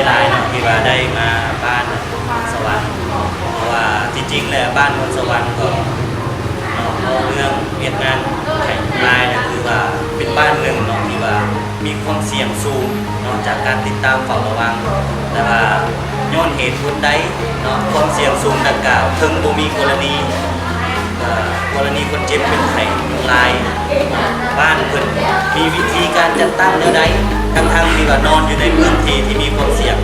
ຫຼາຍເນາະ ທີ່ວ່າໄດ້ມາບ້ານໂນນສະຫວັນ ເພາະວ່າທີ່ຈິງແລ້ວບ້ານໂນນສະຫວັນກໍເນາະ ເວົ້າເລື່ອງວຽກງານໄຂຍຸງລາຍ ກໍຄືວ່າເປັນບ້ານໜຶ່ງເນາະ ທີ່ວ່າມີຄວາມສ່ຽງສູງເນາະ ຈາກການຕິດຕາມເຝົ້າລະວັງ ແຕ່ວ່າຍ້ອນເຫດຜົນໃດເນາະ ຄວາມສ່ຽງສູງດັ່ງກ່າວ ເຖິງບໍ່ມີກໍລະນີ ເອີ ກໍລະນີຄົນເຈັບເປັນໄຂ້ຍຸງລາຍ ບ້ານເພິ່ນມີວິທີການຈັດຕັ້ງແນວໃດ ທັງໆທີ່ວ່ານອນຢູ່ໃນພື້ນທີ່ທີ່ມີຄວາມສ່ຽງ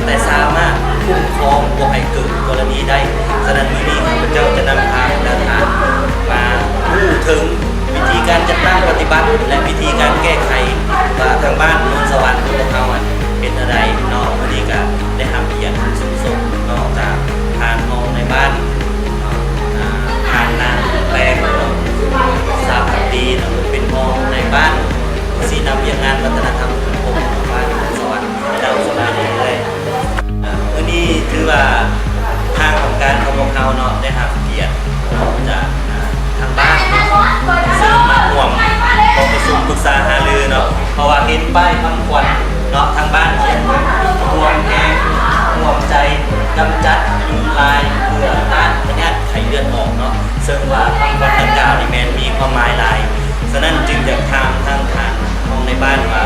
ແຕ່ສາມາດຄຸ້ມຄອງບໍ່ໃຫ້ເກີດກໍລະນີໄດ້. ສະນັ້ນ ມື້ນີ້ຂ້າພະເຈົ້າຈະນຳພາທ່ານມາຮູ້ເຖິງວິທີການຈັດຕັ້ງປະຕິບັດ ແລະ ວິທີການແກ້ໄຂ ວ່າທາງບ້ານໂນນສະຫວັນຂອງພວກເຮົາຫັ້ນເປັນແນວໃດເນາະ. ມື້ນີ້ກະໄດ້ຮັບກຽດອັນສູງສົ່ງເນາະ ຈາກທ່ານຮອງນາຍບ້ານ ອ່າ ທ່ານນາງແປງເນາະ ສາພັກດີເນາະ ເປັນຮອງນາຍບ້ານ ຊີ້ນຳວຽກງານວັດທະນະທຳສັງຄົມຂອງບ້ານສະຫວັນ. ເຈົ້າສະບາຍດີເອີຍ. ອ່າ ມື້ນີ້ຖືວ່າທາງຫ້ອງການຂອງພວກເຮົາເນາະ ໄດ້ຮັບກຽດເນາະ ຈາກ ອ່າ ທາງບ້ານ ເຊິ່ງມາຮ່ວມກອງປະຊຸມປຶກສາຫາລືເນາະ ເພາະວ່າເຫັນປ້າຍຄຳຂວັນເນາະ ທາງບ້ານຂຽນ ຮ່ວມແຮງຮ່ວມໃຈກຳຈັດຍຸງລາຍ ເພື່ອຕ້ານພະຍາດໄຂ້ເລືອດອອກເນາະ ເຊິ່ງວ່າຄຳຂວັນດັ່ງກ່າວນີ້ແມ່ນມີຄວາມໝາຍຫຼາຍ. ສະນັ້ນຈຶ່ງຢາກຖາມທາງທ່ານຮອງນາຍບ້ານວ່າ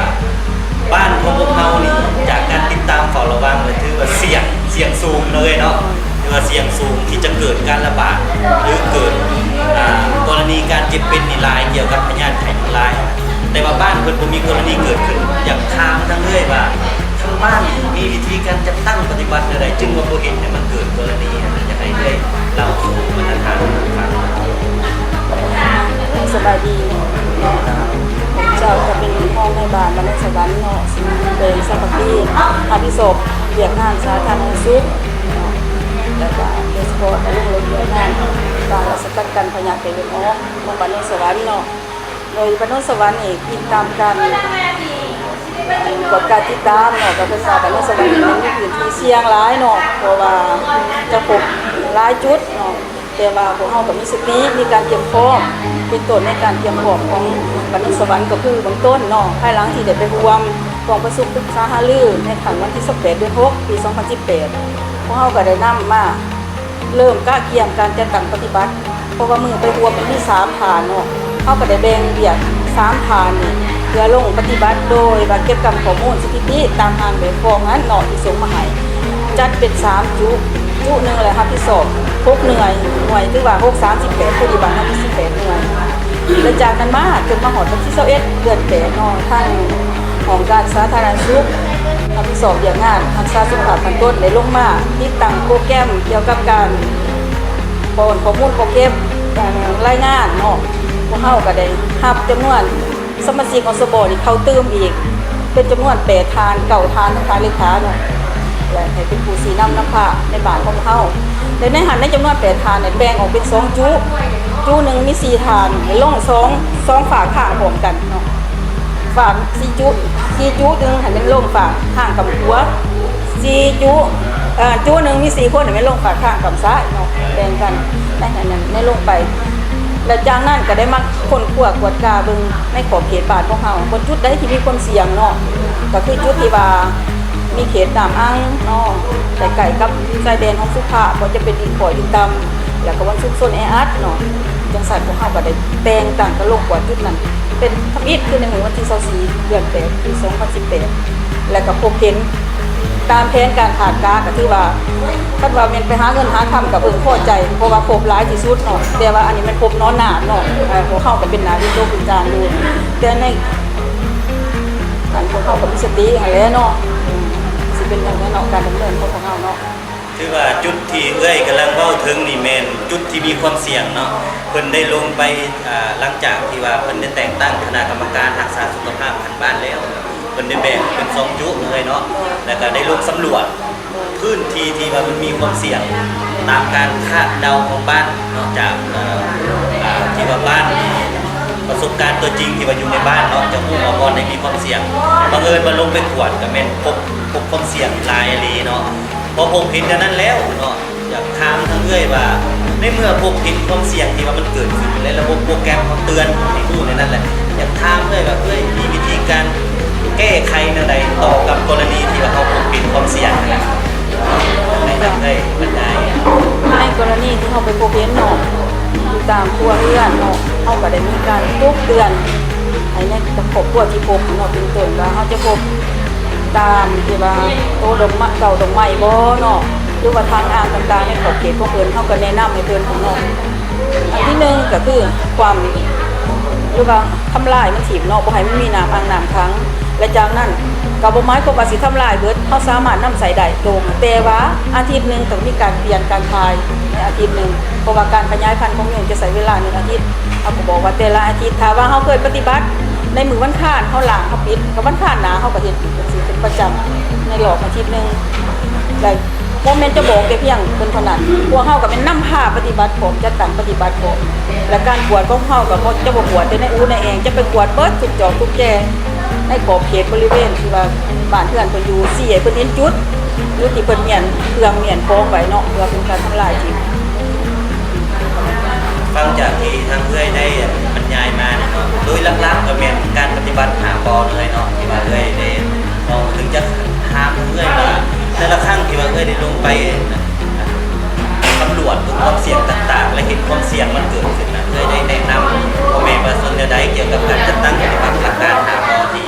ບ້ານຂອງພວກເຮົານີ້ ຈາກການຕິດຕາມເຝົ້າລະວັງ ແລະ ຖືວ່າສ່ຽງ ສ່ຽງສູງເນາະເອີຍເນາະ ຖືວ່າສ່ຽງສູງທີ່ຈະເກີດການລະບາດ ຫຼື ເກີດ ອ່າ ກໍລະນີການເຈັບເປັນນີ້ຫຼາຍ ກ່ຽວກັບພະຍາດໄຂ້ຍຸງລາຍ. ແຕ່ວ່າບ້ານເພິ່ນບໍ່ມີກໍລະນີເກີດຂຶ້ນ. ຢາກຖາມທາງເອື້ອຍວ່າ ທາງບ້ານມີວິທີການຈັດຕັ້ງປະຕິບັດແນວໃດ ຈຶ່ງວ່າບໍ່ເຮັດໃຫ້ມັນເກີດກໍລະນີ? ຢາກໃຫ້ເອື້ອຍເລົ່າສູ່ບັນດາທ່ານຟັງ. ສະບາຍດີເນາະ ເຈົ້າກະເປັນຮອງນາຍບ້ານບ້ານໂນນສະຫວັນເນາະ ແຂວງສາມັກຄີ ຮັບຜິດຊອບວຽກງານສາທາລະນະສຸກເນາະ ແລ້ວກະໂດຍສະເພາະກະລົງເຮັດວຽກງານຕ້ານ ແລະ ສະກັດກັ້ນພະຍາດໄຂ້ເລືອດອອກຂອງບ້ານໂນນສະຫວັນເນາະ. ໂດຍບ້ານໂນນສະຫວັນນີ້ ອີງຕາມການກວດກາຕິດຕາມເນາະ ກະເພິ່ນວ່າບ້ານໂນນສະຫວັນນີ້ມັນມີພື້ນທີ່ສ່ຽງຫຼາຍເນາະ ເພາະວ່າຈະພົບຫຼາຍຈຸດເນາະ ແຕ່ວ່າພວກເຮົາກະມີສະຕິ ມີການກຽມພ້ອມ ເປັນຕົ້ນໃນການກຽມພ້ອມຂອງບ້ານໂນນສະຫວັນ ກະຄືເບື້ອງຕົ້ນເນາະ ພາຍຫຼັງທີ່ໄດ້ໄປຮ່ວມກອງປະຊຸມປຶກສາຫາລືໃນຄັ້ງວັນທີຊາວແປດ ເດືອນຫົກ ປີສອງພັນສິບແປດ ພວກເຮົາກະໄດ້ນຳມາ ເລີ່ມກະກຽມການຈັດຕັ້ງປະຕິບັດ ເພາະວ່າມື້ໄປຮ່ວມມັນມີສາມທ່ານເນາະ ເຮົາກະໄດ້ແບ່ງວຽກສາມທ່ານນີ້ ເພື່ອລົງປະຕິບັດ ໂດຍວ່າເກັບກຳຂໍ້ມູນສະຖິຕິຕາມຮ່າງແບບຟອມຫັ້ນເນາະ ທີ່ສົ່ງມາໃຫ້ ຈັດເປັນສາມຈຸ ຈຸໜຶ່ງແຫຼະຮັບຜິດຊອບຫົກໜ່ວຍ ໜ່ວຍຖືວ່າຫົກສາມສິບແປດ ຄືຢູ່ບ້ານເຮົາມີສິບແປດໜ່ວຍ ແລະ ຈາກນັ້ນມາຈົນມາຮອດວັນທີຊາວເອັດ ເດືອນແປດເນາະ ທາງຫ້ອງການສາທາລະນະສຸກ ຮັບຜິດຊອບວຽກງານຮັກສາສຸຂະພາບຂັ້ນຕົ້ນ ໄດ້ລົງມາຕິດຕັ້ງໂປຣແກຣມກ່ຽວກັບການປ້ອນຂໍ້ມູນ ໂປຣແກຣມ ເອີ ລາຍງານເນາະ ພວກເຮົາກະໄດ້ຮັບຈຳນວນສະມາຊິກ ອສບ ນີ້ເຂົ້າຕື່ມອີກ ເປັນຈຳນວນແປດທ່ານ ເກົ້າທ່ານ ທັງທ່ານເລຂາເນາະ ແລະ ໃຫ້ເປັນຜູ້ຊີ້ນຳນຳພາໃນບ້ານຂອງເຮົາ ແລະ ໃນຫັ້ນ ໃນຈຳນວນແປດທ່ານນີ້ ແບ່ງອອກເປັນສອງຈຸ ຈຸໜຶ່ງມີສີ່ທ່ານ ໃຫ້ລົງສອງ ສອງຟາກທາງພ້ອມກັນເນາະ ຟາກສີ່ຈຸ ສີ່ຈຸໜຶ່ງໃຫ້ແມ່ນລົງຟາກທາງກຳຂວາ ສີ່ຈຸ ເອີ ຈຸໜຶ່ງມີສີ່ຄົນໃຫ້ແມ່ນລົງຟາກທາງກຳຊ້າຍເນາະ ແບ່ງກັນໃນ ໃນ ໃນລົງໄປ ແລ້ວຈາກນັ້ນກະໄດ້ມາຄົ້ນຄວ້າກວດກາເບິ່ງໃນຂອບເຂດບ້ານຂອງເຮົາ ວ່າຈຸດໃດທີ່ມີຄວາມສ່ຽງເນາະ ກະຄືຈຸດທີ່ວ່າມີເຂດນ້ຳອັ່ງເນາະ ໃກ້ໆກັບຊາຍແດນຂອງສຸພາ ບໍ່ວ່າຈະເປັນດິນຂ້ອຍດິນຕ່ຳ ແລ້ວກະວັນຊຸມຊົນແອອັດເນາະ ຈັ່ງຊັ້ນພວກເຮົາກະໄດ້ແຕ່ງຕັ້ງກະລົງກວດຈຸດນັ້ນ ເປັນທຳອິດຄືໃນມື້ວັນທີຊາວສີ່ ເດືອນແປດ ປີສອງພັນສິບແປດ ແລ້ວກະພົບເຫັນຕາມແຜນການຄາດກະ ກະຖືວ່າ ຄັນວ່າແມ່ນໄປຫາເງິນຫາຄຳກະເພິ່ງພໍໃຈ ເພາະວ່າພົບຫຼາຍທີ່ສຸດເນາະ ແຕ່ວ່າອັນນີ້ແມ່ນພົບໜອນໜາມເນາະ ເອີ ພວກເຮົາກະເປັນໜ້າວິຕົກວິຈານຢູ່ ແຕ່ໃນ ອັນພວກເຮົາກະມີສະຕິຫັ້ນແຫຼະເນາະ ຊິເປັນຈັ່ງໃດເນາະ ການດຳເນີນຂອງພວກເຮົາເນາະ. ຖືວ່າຈຸດທີ່ເອື້ອຍກຳລັງເວົ້າເຖິງນີ້ແມ່ນຈຸດທີ່ມີຄວາມສ່ຽງເນາະ ເພິ່ນໄດ້ລົງໄປ ອ່າ ຫຼັງຈາກທີ່ວ່າເພິ່ນໄດ້ແຕ່ງຕັ້ງຄະນະກຳມະການຮັກສາສຸຂະພາບຂັ້ນບ້ານແລ້ວ ເພິ່ນໄດ້ແບ່ງເປັນສອງຈຸເນາະເອື້ອຍເນາະ ແລ້ວກະໄດ້ລົງສຳຫຼວດພື້ນທີ່ທີ່ວ່າມັນມີຄວາມສ່ຽງ ຕາມການຄາດເດົາຂອງບ້ານເນາະ ຈາກ ເອີ ອ່າ ທີ່ວ່າບ້ານປະສົບການຕົວຈິງທີ່ວ່າຢູ່ໃນບ້ານເນາະ ຈະຮູ້ວ່າບ່ອນໃດມີຄວາມສ່ຽງ ບັງເອີນວ່າລົງໄປກວດກະແມ່ນພົບ ພົບຄວາມສ່ຽງຫຼາຍອີ່ຫຼີເນາະ. ພໍພົບເຫັນແນວນັ້ນແລ້ວເນາະ ຢາກຖາມທາງເອື້ອຍວ່າ ໃນເມື່ອພົບເຫັນຄວາມສ່ຽງທີ່ວ່າມັນເກີດຂຶ້ນ ແລະ ລະບົບໂປຣແກຣມເຮົາເຕືອນໃຫ້ຮູ້ໃນນັ້ນແຫຼະ ຢາກຖາມເອື້ອຍວ່າ ເອື້ອຍມີວິທີການ ແກ້ໄຂແນວໃດຕໍ່ກັບກໍລະນີທີ່ວ່າເຮົາພົບເຫັນຄວາມສ່ຽງຫັ້ນນະ ໃຫ້ທ່ານໄດ້ບັນຍາຍ. ໃນກໍລະນີທີ່ເຮົາໄປພົບເຫັນເນາະ ຢູ່ຕາມຄົວເຮືອນເນາະ ເຮົາກໍໄດ້ມີການຕຸກເຕືອນໃຫ້ໃນຄອບຄົວທີ່ພົບເນາະ ເປັນຕົ້ນວ່າເຮົາຈະພົບຕາມທີ່ວ່າໂຕດອກໄມ້ ເສົາດອກໄມ້ບໍ່ເນາະ ຫຼືວ່າທາງອ່າງຕ່າງໆໃນຂອບເຂດຂອງເພິ່ນ ເຮົາກໍແນະນຳໃຫ້ເພິ່ນເນາະ. ອັນທີໜຶ່ງກໍຄືຄວາມ ຫຼືວ່າທຳລາຍມັນຖິ້ມເນາະ ບໍ່ໃຫ້ມັນມີນ້ຳອ່າງນ້ຳຂັງ ແລະ ຈາກນັ້ນກໍບໍ່ໝາຍຄວາມວ່າຊິທຳລາຍເບິດ ເຮົາສາມາດນຳໃຊ້ໄດ້ໂດຍ ແຕ່ວ່າອາທິດໜຶ່ງຕ້ອງມີການປ່ຽນການຖ່າຍໃນອາທິດໜຶ່ງ ເພາະວ່າການຂະຫຍາຍພັນຂອງຍຸງຈະໃຊ້ເວລາໜຶ່ງອາທິດ ເຮົາກໍບອກວ່າແຕ່ລະອາທິດ ຖ້າວ່າເຮົາເຄີຍປະຕິບັດໃນມື້ວັນຄານ ເຮົາລ້າງເຮົາປິດ ກໍວັນຄານໜ້າເຮົາກໍເຮັດອີກ ຈັ່ງຊີ້ເປັນປະຈຳໃນຮອບອາທິດໜຶ່ງ ແລະ ບໍ່ແມ່ນຈະບອກແຕ່ພຽງເພິ່ນເທົ່ານັ້ນ ພວກເຮົາກໍແມ່ນນຳພາປະຕິບັດພ້ອມ ຈັດຕັ້ງປະຕິບັດພ້ອມ ແລະ ການກວດຂອງເຮົາກໍບໍ່ ຈະບໍ່ກວດແຕ່ໃນອູໃນແອງ ຈະໄປກວດເບິດທຸກຈອກທຸກແຈ ໃນຂອບເຂດບໍລິເວນທີ່ວ່າບ້ານເຮືອນເພິ່ນຢູ່ ຊີ້ໃຫ້ເພິ່ນເຫັນຈຸດ ຈຸດທີ່ເພິ່ນມ້ຽນເຄື່ອງມ້ຽນຂອງໄວ້ເນາະ ເພື່ອເປັນການທຳລາຍຖິ້ມ. ຟັງຈາກທີ່ທາງເອື້ອຍໄດ້ບັນຍາຍມານີ້ເນາະ ໂດຍຫຼັກໆກໍແມ່ນການປະຕິບັດຫ້າ ປ ເລີຍເນາະ ທີ່ວ່າເອື້ອຍໄດ້ ເວົ້າເຖິງຈະຖາມເອື້ອຍວ່າ ແຕ່ລະຄັ້ງທີ່ວ່າເອື້ອຍໄດ້ລົງໄປສຳຫຼວດເບິ່ງຄວາມສ່ຽງຕ່າງໆ ແລະ ເຫັນຄວາມສ່ຽງມັນເກີດຂຶ້ນນະ ເອື້ອຍໄດ້ແນະນຳພໍ່ແມ່ປະຊາຊົນແນວໃດກ່ຽວກັບການຈັດຕັ້ງປະຕິບັດຫຼັກການຫ້າ ປ ທີ່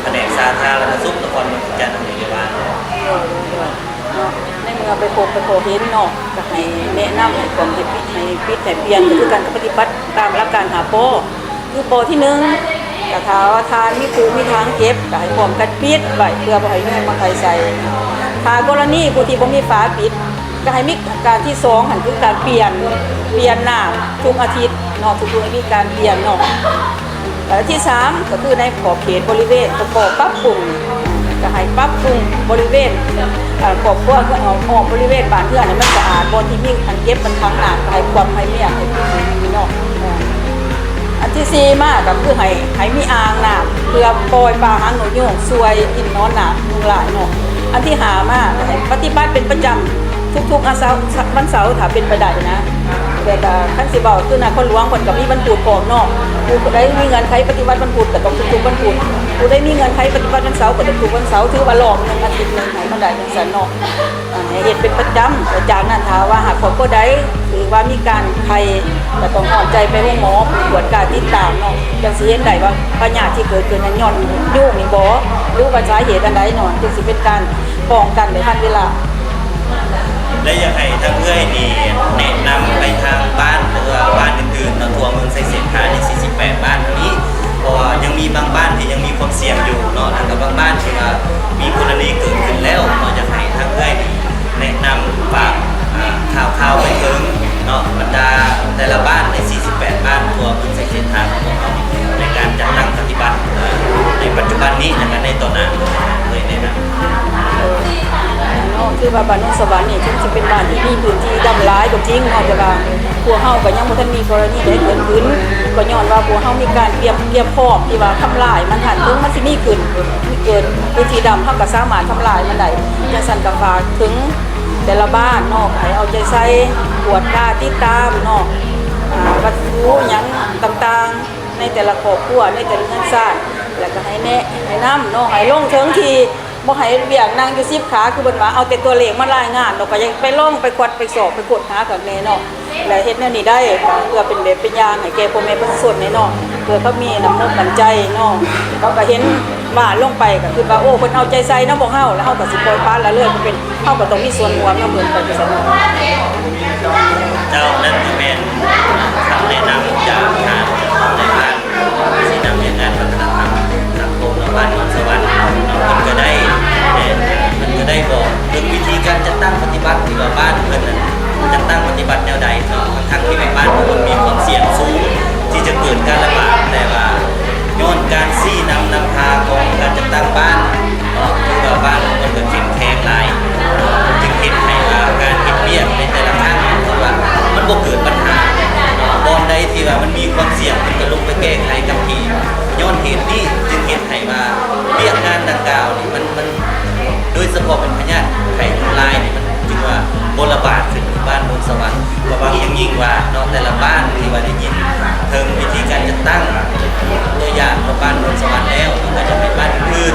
ພະແນກສາທາລະນະສຸກນະຄອນຫຼວງວຽງຈັນເຮົານີ້ໄດ້ວ່າ? ໂດຍ ໂດຍ ໂດຍ ເນາະ ໃນເມື່ອໄປພົບໄປພໍ້ເຫັນເນາະ ກໍໃຫ້ແນະນຳໃຫ້ຄວາມ ໃຫ້ປິດ ໃຫ້ປິດໃຫ້ປ່ຽນ ກໍຄືການປະຕິບັດຕາມຫຼັກການຫ້າ ປ ຄື ປ ທີໜຶ່ງ ກໍຖ້າວ່າຖ່ານມີຄູ່ມີທາງເກັບ ກໍໃຫ້ພ້ອມກັນປິດໄວ້ ເພື່ອບໍ່ໃຫ້ຍຸງມາໄຂ່ໃສ່. ຖ້າກໍລະນີຜູ້ທີ່ບໍ່ມີຝາປິດ ກໍໃຫ້ມີການທີສອງຫັ້ນ ຄືການປ່ຽນ ປ່ຽນນ້ຳທຸກອາທິດເນາະ ທຸກໆ ໃຫ້ມີການປ່ຽນເນາະ. ແລະ ທີສາມ ກໍຄືໃນຂອບເຂດບໍລິເວນ ກໍປັບປຸງ ກໍໃຫ້ປັບປຸງບໍລິເວນ ເອີ ຄອບຄົວ ເຮືອນອ້ອມບໍລິເວນບ້ານເຮືອນໃຫ້ມັນສະອາດ ບ່ອນທີ່ມີອັນເກັບອັນຂັງນ້ຳ ກໍໃຫ້ກວມໃຫ້ມ້ຽນໃຫ້ເນາະ. ເອີ ອັນທີສີ່ມາກໍຄືໃຫ້ ໃຫ້ມີອ່າງນ້ຳ ເພື່ອປ່ອຍປາຫາງນົກຍູງ ຊ່ວຍກິນໜອນນ້ຳຍຸງລາຍເນາະ. ອັນທີຫ້າມາກໍໃຫ້ປະຕິບັດເປັນປະຈຳ ທຸກໆ ອາເສົາ ວັນເສົາ ຖ້າເປັນໄປໄດ້ນະ. ແລ້ວກໍຄັນຊິເວົ້າຄືນະຄອນຫຼວງເພິ່ນກໍມີວັນພຸດພ້ອມເນາະ ຜູ້ໃດມີເງື່ອນໄຂປະຕິບັດວັນພຸດກໍຕ້ອງທຸກໆວັນພຸດ ຜູ້ໃດມີເງື່ອນໄຂປະຕິບັດວັນເສົາກໍຕ້ອງທຸກວັນເສົາ ຖືວ່າລອບໜຶ່ງອາທິດໜຶ່ງໃຫ້ມັນໄດ້ຈັ່ງຊັ້ນເນາະ. ອ່າ ໃຫ້ເຮັດເປັນປະຈຳ ແລະ ຈາກນັ້ນຖ້າວ່າຫາກຄອບຄົວໃດ ຫຼືວ່າມີການໄຂ້ ກໍຕ້ອງຮ້ອນໃຈໄປໂຮງໝໍ ກວດກາຕິດຕາມເນາະ ຈັ່ງຊິເຫັນໄດ້ວ່າພະຍາດທີ່ເກີດຂຶ້ນນັ້ນຍ້ອນຍຸງນີ້ບໍ ຫຼືວ່າສາເຫດອັນໃດເນາະ ຈຶ່ງຊິເປັນການປ້ອງກັນໄດ້ທັນເວລາ. ແລະ ຢາກໃຫ້ທາງເອື້ອຍນີ້ແນະນຳໄປທາງບ້ານ ຫຼືວ່າບ້ານອື່ນໆເນາະ ທົ່ວເມືອງໄຊເສດຖານີ້ ສີ່ສິບແປດບ້ານເທົ່ານີ້ ເພາະວ່າຍັງມີບາງບ້ານທີ່ຍັງມີຄວາມສ່ຽງຢູ່ເນາະ ແລ້ວກໍບາງບ້ານທີ່ວ່າມີກໍລະນີເກີດຂຶ້ນແລ້ວເນາະ ຢາກໃຫ້ທາງເອື້ອຍນີ້ ແນະນຳຝາກ ອ່າ ຂ່າວໆໄປເຖິງເນາະ ບັນດາແຕ່ລະບ້ານໃນສີ່ສິບແປດບ້ານທົ່ວເມືອງໄຊເສດຖາຂອງພວກເຮົາ ໃນການຈັດຕັ້ງປະຕິບັດ ເອີ ໃນປັດຈຸບັນນີ້ ແລະ ກໍໃນຕໍ່ໜ້າ ເລີຍແນະນຳ. ເນາະ ຖືວ່າບ້ານໂນນສະຫວັນນີ້ ເຖິງຊິເປັນບ້ານທີ່ມີພື້ນທີ່ດຳຫຼາຍກໍຈິງເນາະ ແຕ່ວ່າພວກເຮົາກໍຍັງບໍ່ທັນມີກໍລະນີໃດເກີດຂຶ້ນ ກໍຍ້ອນວ່າພວກເຮົາມີການກຽມ ກຽມພ້ອມທີ່ວ່າທຳລາຍມັນຫັ້ນ ເຖິງມັນຊິມີຂຶ້ນ ເກີດພື້ນທີ່ດຳ ເຮົາກໍສາມາດທຳລາຍມັນໄດ້. ຈັ່ງຊັ້ນກໍຝາກເຖິງ ແຕ່ລະບ້ານເນາະ ໃຫ້ເອົາໃຈໃສ່ ກວດກາຕິດຕາມເນາະ ອ່າ ວັດຖຸຫຍັງຕ່າງໆ ໃນແຕ່ລະຄອບຄົວ ໃນແຕ່ລະເຮືອນຊານ ແລ້ວກໍໃຫ້ແນະໃຫ້ນຳເນາະ ໃຫ້ລົງເຖິງທີ່ ບໍ່ໃຫ້ເຮັດວຽກນັ່ງຢູ່ສິບຂາ ຄືເພິ່ນວ່າ ເອົາແຕ່ຕົວເລກມາລາຍງານ ແລ້ວກໍຢ່າໄປລອງໄປກວດໄປຊອກໄປຄົ້ນຫາຄັກແນ່ເນາະ. ແລະ ເຮັດແນວນີ້ໄດ້ ກໍເພື່ອເປັນແບບເປັນຢ່າງໃຫ້ແກ່ພໍ່ແມ່ປະຊາຊົນແນ່ເນາະ ເພື່ອເຂົາມີນ້ຳອົກນ້ຳໃຈເນາະ ເຂົາກໍເຫັນ ບ້ານລົງໄປກໍຄິດວ່າ ໂອ້ ເພິ່ນເອົາໃຈໃສ່ນຳພວກເຮົາ ແລ້ວເຮົາກໍຊິປ່ອຍປະລະເລີຍ ເພິ່ນ ເຮົາກໍຕ້ອງມີສ່ວນຮ່ວມນຳເພິ່ນໄປຈັ່ງຊັ້ນ. ເຈົ້າ ນັ້ນກໍແມ່ນຄຳແນະນຳຈາກທາງນາຍບ້ານ ຊີ້ນຳວຽກງານວັດທະນະທຳສັງຄົມນະ ບ້ານໂນນສະຫວັນ ເພິ່ນກໍໄດ້ ເອີ ເພິ່ນກໍໄດ້ບອກເຖິງວິທີການຈັດຕັ້ງປະຕິບັດ ທີ່ວ່າບ້ານເພິ່ນນັ້ນຈັດຕັ້ງປະຕິບັດແນວໃດເນາະ ທັງໆທີ່ວ່າບ້ານເພິ່ນມີຄວາມສ່ຽງສູງທີ່ຈະເກີດການລະບາດ ແຕ່ວ່າ ຍ້ອນການຊີ້ນຳນຳພາຂອງການຈັດຕັ້ງບ້ານເນາະ ຖືວ່າບ້ານເພິ່ນກໍເຂັ້ມແຂງຫຼາຍ ຈຶ່ງເຮັດໃຫ້ວ່າການເຮັດວຽກໃນແຕ່ລະຄັ້ງ ຖືວ່າມັນບໍ່ເກີດບັນຫາ. ບ່ອນໃດທີ່ວ່າມັນມີຄວາມສ່ຽງ ເພິ່ນກໍລົງໄປແກ້ໄຂກັບທີ່. ຍ້ອນເຫດນີ້ຈຶ່ງເຮັດໃຫ້ວ່າວຽກງານດັ່ງກ່າວນີ້ ມັນ ມັນ ໂດຍສະເພາະເປັນພະຍາດໄຂ້ຍຸງລາຍນີ້ ມັນຈຶ່ງວ່າບໍ່ລະບາດຂຶ້ນ. ບ້ານໂນນສະຫວັນ ກໍຫວັງຢ່າງຍິ່ງວ່າເນາະ ແຕ່ລະບ້ານທີ່ວ່າໄດ້ຍິນເຖິງວິທີການຈັດຕັ້ງ ຕົວຢ່າງຂອງບ້ານໂນນສະຫວັນແລ້ວ ມັນກໍຈະເປັນບ້ານອື່ນ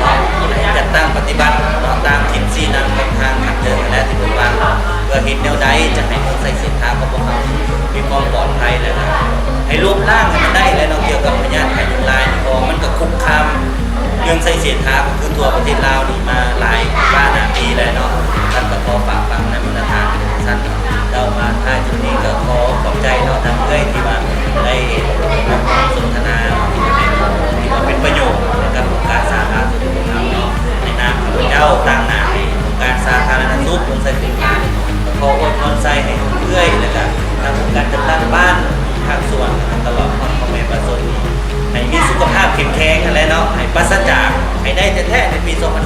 ເນາະ ໃຫ້ຈັດຕັ້ງປະຕິບັດເນາະ ຕາມທິດຊີ້ນຳຂອງທາງພັກເທີນຫັ້ນແຫຼະ ທີ່ເພິ່ນວາງ ເພື່ອເຮັດແນວໃດຈະໃຫ້ເມືອງໄຊເສດຖາຂອງພວກເຮົາມີຄວາມປອດໄພ ແລະ ໃຫ້ລົບລ້າງໃຫ້ມັນໄດ້ແຫຼະເນາະ ກ່ຽວກັບພະຍາດໄຂ້ຍຸງລາຍນີ້ ເພາະວ່າມັນກໍຄຸກຄາມ ເມືອງໄຊເສດຖາ ກໍຄືທົ່ວປະເທດລາວນີ້ມາຫຼາຍປານາປີແລ້ວເນາະ. ທ່ານກໍຂໍຝາກຝັງນຳບັນດາທ່ານທຸກທ່ານເນາະ. ແລ້ວມາທ້າຍຈຸດນີ້ກໍຂໍຂອບໃຈເນາະ ທາງເອື້ອຍທີ່ວ່າໄດ້ຮ່ວມສົນທະນາເນາະ ທີ່ວ່າເປັນປະໂຫຍດໃຫ້ກັບອົງການສາທາລະນະສຸກຂອງພວກເຮົາເນາະ. ໃນນາມຂ້າພະເຈົ້າ ຕາງໜ້າໃຫ້ອົງການສາທາລະນະສຸກເມືອງໄຊເສດຖາ ກໍຂໍອວຍພອນໄຊໃຫ້ເອື້ອຍ ແລະກະທາງອົງການຈັດຕັ້ງບ້ານ ພາກສ່ວນ ແລະກະຕະຫຼອດຮອດພໍ່ແມ່ປະຊາຊົນ ໃຫ້ມີສຸຂະພາບເຂັ້ມແຂງຫັ້ນແຫຼະເນາະ ໃຫ້ປາສະຈາກ ໃຫ້ໄດ້ແທ້ໆໃນປີສອງພັນ